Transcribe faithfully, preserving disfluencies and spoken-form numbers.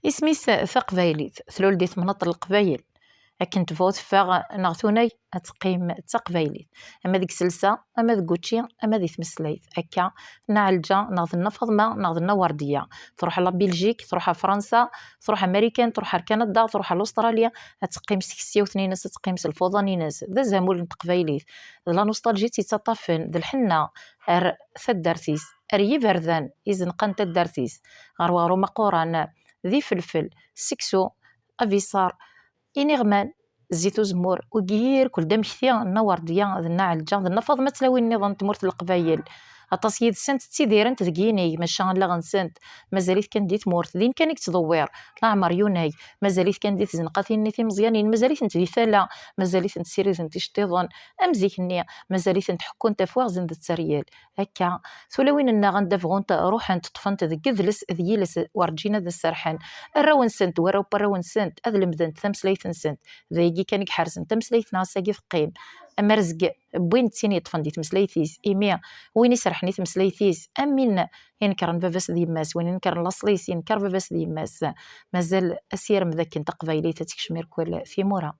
Isem-is taqbaylit, tlul di temnaḍt n Leqbayel. Akken tebɣu teffeɣ neɣ tunag, ad teqqim d taqbaylit. Ama deg iselsa, ama deg wučči, ama di tmeslayt. Akka, Nna Ɛelǧa, neɣ d Nna Faḍma, neɣ d Nna Werdiya. Truḥ la Belgique, truḥ ɣer Fransa, truḥ Marikan, truḥ ɣer Kanada, truḥ ɣer Australia, ad teqqim s tkessiwt-nni-ines, ad teqqim s lfuḍa-nni-ines. D azamul n teqbaylit. D la nostalgie i tt-yettaṭṭafen, d lḥenna ar taddart-is, ar yiberdan izenqan taddart-is, ɣer weɣrum aquran, d ifelfel, seksu, abiṣar, iniɣman, zzit uzemmur, wigi irkul d amekti n Nna Werdiya, d Nna Ɛelǧa, d Nna Faḍma, d tlawin nniḍen n tmurt n Leqbayel. Aṭas yid-sent ttidirent deg yinig, maca allaɣ-nsent mazal-it kan di tmurt, din kan i yettḍewwir, leɛmer yunag, mazal-it kan di tzenqatin-nni timeẓyanin, mazal-itent di tala, mazal-itent ssirident iceṭṭiḍen am zik-nni, mazal-itent ḥekkunt ɣef waɣzen d tteryel. Akka, tulawin-nneɣ anda bɣunt ruḥent, ṭṭfent deg idles d yiles, werǧin ad as-serḥen. Arraw-nsent, warraw n warraw-nsent, ad lemdent tameslayt-nsent. D ayagi kan i iḥerzen tameslayt-nneɣ, ass-agi teqqim. Am rrezg n win d tin yeṭṭfen di tmeslayt-is, imi win iserḥen i tmeslayt-is, am win inekren baba-s d yemma-s, win inekren laṣel-is, yenker baba-s d yemma-s. Mazal asirem d akken taqbaylit ad tekcem irkul timura.